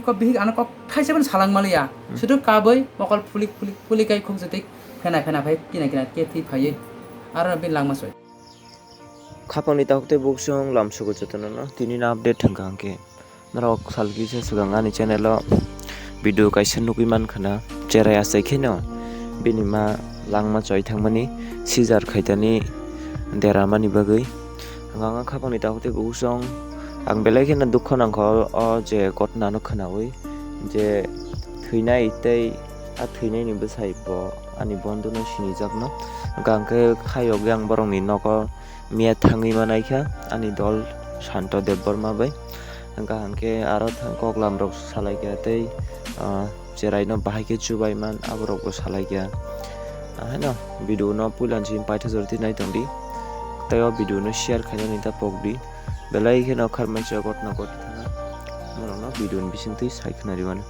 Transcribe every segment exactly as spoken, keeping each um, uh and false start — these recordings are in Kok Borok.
Kok bihik ano kok thaisa phano salang maliya. Hmm. Sudu kabui mokol phulik phulik phulik kai khuk jetik phena phena phai kina kina ke thwi phaiwi. Aro bini langma soi. Khapangni takhuk tei buksong lamsogo jotono no tini no update thangkha hwnkhe. Norok sal kisa swkang ani channel o video kaisa nugwi mankha na cherai achai kheno bini ma langma choi thangmani seizure khaitani deramani bagwi. Ang ang khapangni takhuk tei buksong ang belai kheno dukho nangkha o, o je ghotna no khwnawi je thwinai tei a thwinaini bwsai bo ani bondhono sinijakno. Hwnkha hwnkhe khayogwi ang borokni nogo miya thangwi manaikha ani dol Santo Debbarma bai. Hwnkha hwnkhe aro thang koklam rok salaikha tei, ah, cheraino bahai khe chubaiman aborokbo salaikha. Haino video no puila ni simi paithago jora twi nai tongdi tei o video no share khainani ta pokdi. Belai kheno kharmaisa ghotna ghotwi thangkha. Norokno video ni bisingtwi sai khwnariwano.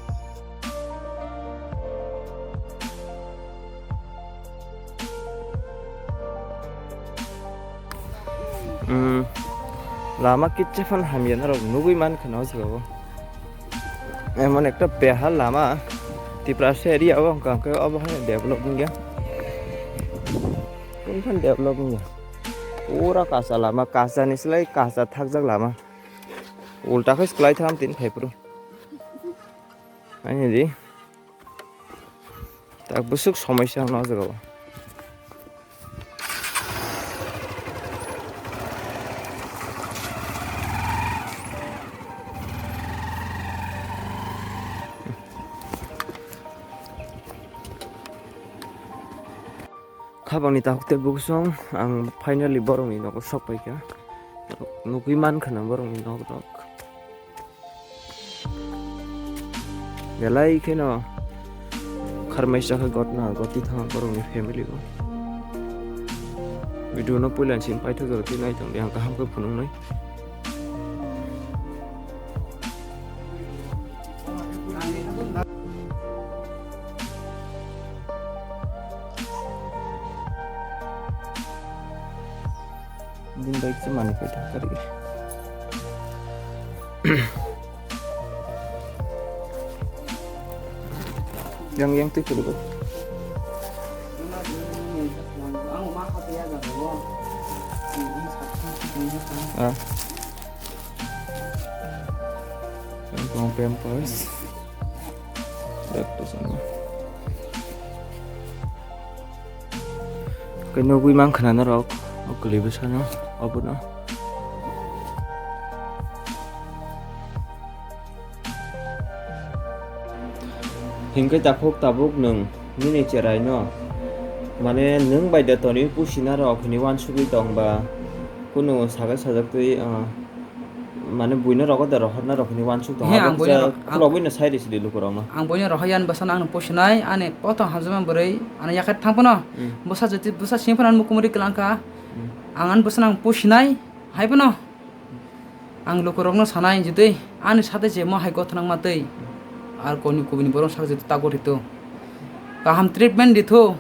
Umm, lama kicha phano hamya norok nugwi mankha na o jaga o. Emon ekta behal lama, Tiprasa area o hwnkha hwnkhe obo hai develop wngya. Kunu phano develop wngya. Pura kacha lama, kacha ni slai kacha thakjak lama. Ulta khe swlai tham tini phaiphuru. Ani di. Tak bwswk somoisa wngno o jaga o. Khabangni takhuk tei buksong ang finally borokni nogo sok paikha. Nugwi mankha na borokni nok rok. Belai kheno kharmaisa khe ghotna ghotwi thangma borokni family o. Video no puila ni simi paithak jora twi nai tongdi ang kaham khe phunuknai. Din bai kisa manwi paithak kari. Yang, yang twi phuru. Ah. Yang tong pampers. Dak to sana. Khe nugwi mankha na norok, o kwlwi bwsano, obono. Hinkhe takhuk tabuk nwng nini cheraino, mane nwng bai da tonwi pusinarok hinwi uansugwi tongba, kunu sagai sajaktwi, ah, mane buino rogo da rohorna rok hinwi uansuk tongo. He, ang buino rok-, ang khulogwi no sai rw sidi lukurokno. Ang buino rohor yan bwsano ano pusinai, ani poto hamjakma bwrwi, ano yakhai thang phano, hmm, bwsa jotwi, bwsa simi phano ano mukumuri kwlangkha. Hmm. Ang ani bwsano ang pusinai, hai phano. Ang lukurokno sanai, jotwi ani sade je mo hai gothnangma twi, ar koni kubuni borok sak jotwi ta gothito. Kaham treatment ditho,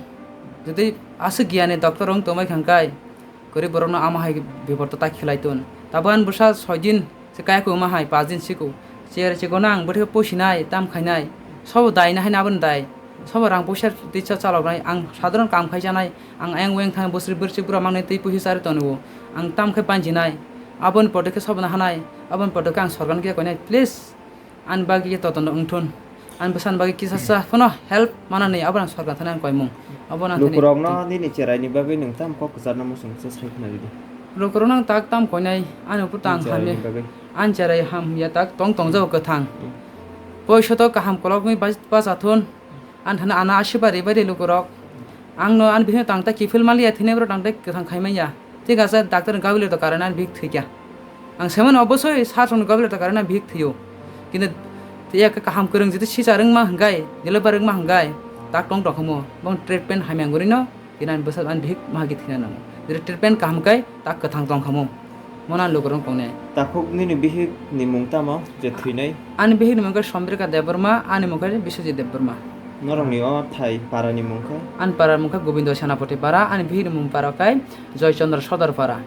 jotwi aswk giyani doctor wng tongbai khangkai. Kwrwi borokno ama hai biporto ta khilai ton. Tabuk ani bwsa soi din se kaya kwma hai, pas din siko. Cher chikona ang bwthai pusinai, tam khainai. Sobo dai na hai na aboni dai. Sobo rang puisa tisa chaloknai. Ang sadharon kam khai chanai. Ang ayang weng thang bwsri bwrchi bura mangnai twi puisa chari tongo. Ang tam khai panjinai. Aboni podo khe sobo na hanai. Aboni podo khe ang sorkar khe koinai. Please. Ani bagwi khe totono wngthun. Ani bwsani bagwi kisa sa phano help manani abo ang sorkar thani ang koimung. Abo nang thani lukurokno nini cheraini bagwi nwng tamo kok kwcharno muchung kisa sai khna ridi. Lukurokno ang tak tam koinai, ani upor tang nini cheraini hamya. Bagwi. Ani cherai hamya tak tong tongjago kwthang. Hmm. Poisoto kaham kolokwi bas-, bachathun. Ang thani ano asibari bai de lukurok. Ang no ani bihik tang ta kiphil maliya, thini bro tang ta kwthang khai manya. Thik ase, doctor ni gabile to karena ani bihik thwikya. Ang semano obosoi sa song gabile to karena bihik thwiyo. Kintu ya kaham kwrwng jiti sisa rwngma hwnkhe, deliver rwngma hwnkhe, tak tong tong khamu. Bong treatment hamya guri no. Tini ani bwsa ani bihik mahagi thina nango. Jere treatment kaham kai tak kwthang tong khamu. Mona lukurok tongnai. Takhuk nini bihik ni mung tamo je thwinai? Ani bihik ni mung khe Sombrika Debbarma, ani mung khe Biswajit Debbarma. Norokni o thai para ni mung khe? Ani para mung khe Gobindo Senapati para, ani bihik ni mung para khe Joy Chandra Sodor para.